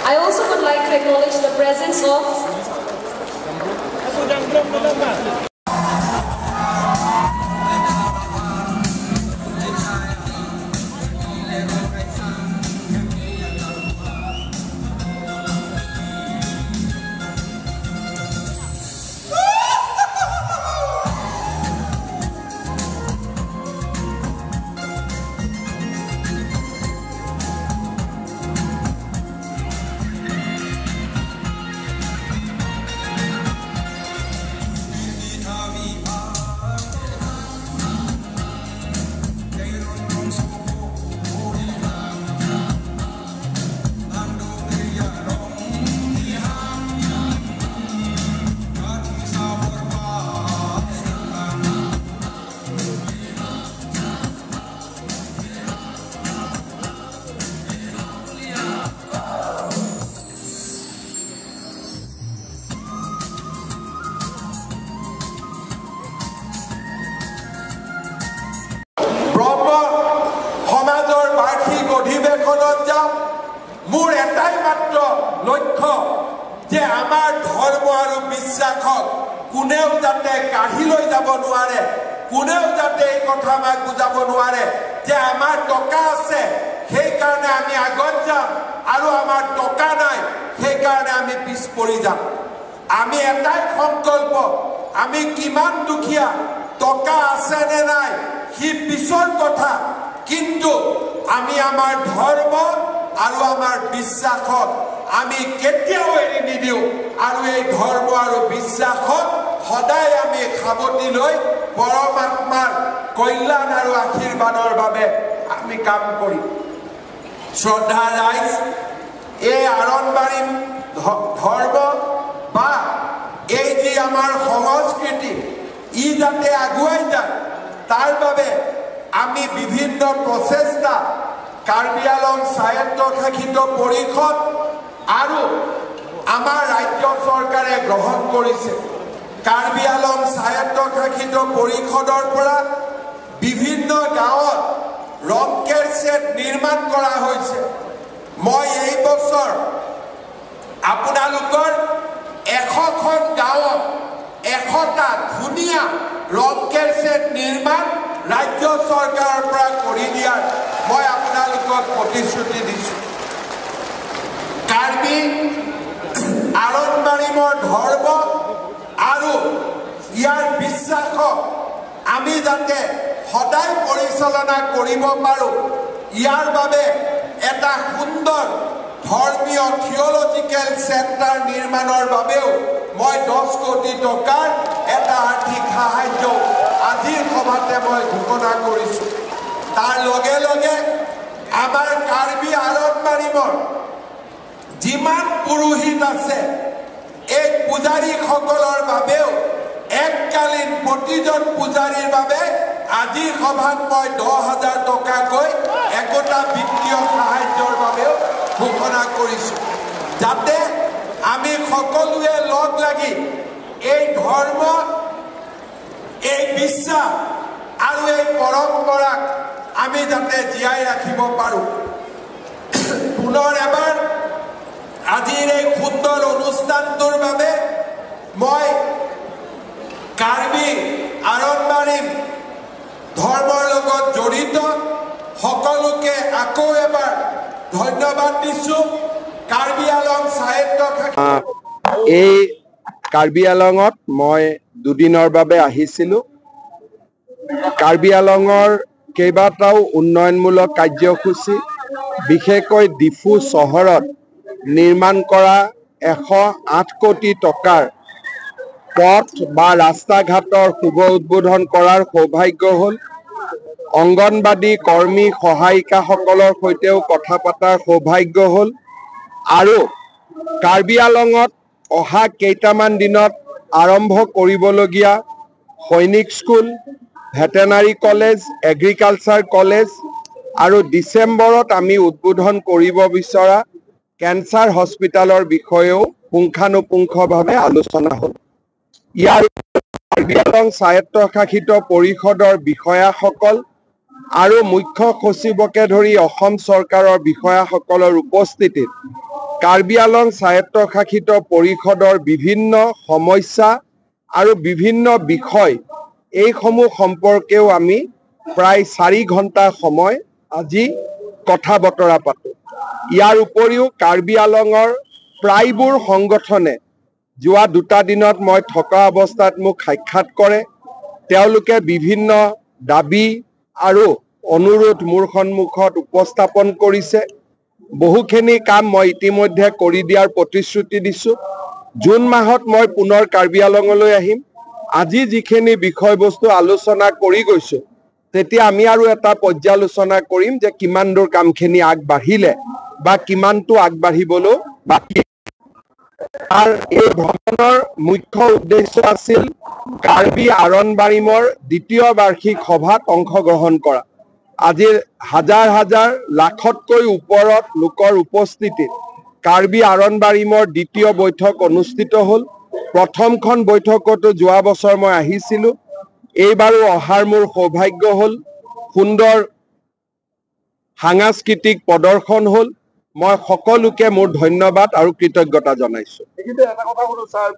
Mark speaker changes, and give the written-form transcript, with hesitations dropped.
Speaker 1: I also would like to acknowledge the presence of
Speaker 2: মোৰ এটাই মাত্ৰ লক্ষ্য যে আমাৰ ধৰ্ম আৰু বিশ্বাসক কোনেও যাতে কাঢ়ি লৈ যাব নোৱাৰে, কোনেও যাতে এই কথা আমাক বুজাব নোৱাৰে যে আমাৰ টকা আছে সেইকাৰণে আমি আগত যাম আৰু আমাৰ টকা নাই সেইকাৰণে আমি পিছ পৰি যাম। আমি এটাই সংকল্প, আমি কিমান দুখীয়া, টকা আছে নে নাই সি পিছৰ কথা, কিন্তু আমি আমাৰ ধৰ্ম আৰু আমাৰ বিশ্বাসক আমি কেতিয়াও এৰি নিদিওঁ আৰু এই ধৰ্ম আৰু বিশ্বাসক সদায় আমি সাৱটি লৈ পৰমাত্মাৰ কল্যাণ আৰু আশীৰ্বাদৰ বাবে আমি কাম কৰিম। শ্ৰদ্ধা ৰাইজ, এই আৰণ্বাৰী ধৰ্ম বা এই যি আমাৰ সংস্কৃতি ই যাতে আগুৱাই যায় তাৰ বাবে আমি বিভিন্ন প্ৰচেষ্টা কাৰ্বি আলং স্বায়ত্তশাসিত পৰিষদ আৰু আমাৰ ৰাজ্য চৰকাৰে গ্ৰহণ কৰিছে। কাৰ্বি আলং স্বায়ত্তশাসিত পৰিষদৰ পৰা বিভিন্ন গাঁৱত ৰংকেৰ ছেট নিৰ্মাণ কৰা হৈছে। মই এই বছৰ আপোনালোকৰ 100খন গাঁৱত 100টা ধুনীয়া ৰংকেৰ ছেট নিৰ্মাণ ৰাজ্য চৰকাৰৰ পৰা কৰি দিয়াৰ মই আপোনালোকক প্ৰতিশ্ৰুতি দিছোঁ। কাৰ্বি আৰণ্বাৰীমৰ ধৰ্ম আৰু ইয়াৰ বিশ্বাসক আমি যাতে সদায় পৰিচালনা কৰিব পাৰোঁ ইয়াৰ বাবে এটা সুন্দৰ ধৰ্মীয় থিয়লজিকেল চেণ্টাৰ নিৰ্মাণৰ বাবেও মই 10 কোটি টকাৰ এটা আৰ্থিক সাহায্য আজিৰ সভাতে মই ঘোষণা কৰিছোঁ। তাৰ লগে লগে আমাৰ কাৰ্বি আৰণ্বাৰীমৰ যিমান পুৰোহিত আছে এই পূজাৰীসকলৰ বাবেও এককালীন প্ৰতিজন পূজাৰীৰ বাবে আজিৰ সভাত মই 10,000 টকাকৈ একোটা বিত্তীয় সাহায্যৰ বাবেও ঘোষণা কৰিছোঁ, যাতে আমি সকলোৱে লগ লাগি এই ধৰ্ম, এই বিশ্বাস আৰু এই পৰম্পৰাক আমি যাতে জীয়াই ৰাখিব পাৰোঁ। পুনৰ এবাৰ আজিৰ এই সুন্দৰ অনুষ্ঠানটোৰ বাবে মই কাৰ্বি আৰম্বাৰিম ধৰ্মৰ লগত জড়িত সকলোকে আকৌ এবাৰ ধন্যবাদ দিছোঁ। কাৰ্বি আলং স্বায়ত্ত
Speaker 3: এই কাৰ্বি আলঙত মই দুদিনৰ বাবে আহিছিলোঁ। কাৰ্বি আলঙৰ কেইবাটাও উন্নয়নমূলক কাৰ্যসূচী, বিশেষকৈ ডিফু চহৰত নিৰ্মাণ কৰা 108 কোটি টকাৰ পথ বা ৰাস্তা ঘাটৰ শুভ উদ্বোধন কৰাৰ সৌভাগ্য হ'ল। অংগনবাদী কৰ্মী সহায়িকাসকলৰ সৈতেও কথা পতাৰ সৌভাগ্য হ'ল। আৰু কাৰ্বি আলঙত অহা কেইটামান দিনত আৰম্ভ কৰিবলগীয়া Sainik school, veterinary college, agriculture college আৰু ডিচেম্বৰত আমি উদ্বোধন কৰিব বিচৰা কেঞ্চাৰ হস্পিটেলৰ বিষয়েও পুংখানুপুংখভাৱে আলোচনা হ'ল। ইয়াৰ কাৰ্বি আলং স্বায়ত্তশাসিত পৰিষদৰ বিষয়াসকল আৰু মুখ্য সচিবকে ধৰি অসম চৰকাৰৰ বিষয়াসকলৰ উপস্থিতিত কাৰ্বি আলং স্বায়ত্তশাসিত পৰিষদৰ বিভিন্ন সমস্যা আৰু বিভিন্ন বিষয় এইসমূহ সম্পৰ্কেও আমি প্ৰায় 4 ঘণ্টা সময় আজি কথা বতৰা পাতোঁ। ইয়াৰ উপৰিও কাৰ্বি আলঙৰ প্ৰায়বোৰ সংগঠনে যোৱা দুটা দিনত মই থকা অৱস্থাত মোক সাক্ষাৎ কৰে। তেওঁলোকে বিভিন্ন দাবী আৰু অনুৰোধ মোৰ সন্মুখত উপস্থাপন কৰিছে। বহুখিনি কাম মই ইতিমধ্যে কৰি দিয়াৰ প্ৰতিশ্ৰুতি দিছোঁ। জুন মাহত মই পুনৰ কাৰ্বি আলঙলৈ আহিম। আজি যিখিনি বিষয়বস্তু আলোচনা কৰি গৈছোঁ, তেতিয়া আমি আৰু এটা পৰ্যালোচনা কৰিম যে কিমান দূৰ কামখিনি আগবাঢ়িলে বা কিমানটো আগবাঢ়িবলৈ বাকী। আৰু এই ভ্ৰমণৰ মুখ্য উদ্দেশ্য আছিল কাৰ্বি আৰনবাৰিমৰ দ্বিতীয় বাৰ্ষিক সভাত অংশগ্ৰহণ কৰা। আজিৰ হাজাৰ হাজাৰ লাখতকৈ ওপৰত লোকৰ উপস্থিতিত কাৰ্বি আৰনবাৰিমৰ দ্বিতীয় বৈঠক অনুষ্ঠিত হ'ল। প্ৰথমখন বৈঠকতো যোৱা বছৰ মই আহিছিলোঁ, এইবাৰো অহাৰ মোৰ সৌভাগ্য হ'ল। সুন্দৰ সাংস্কৃতিক প্ৰদৰ্শন হ'ল। মই সকলোকে মোৰ ধন্যবাদ আৰু কৃতজ্ঞতা জনাইছোঁ।
Speaker 4: এটা কথা সুধো ছাৰ,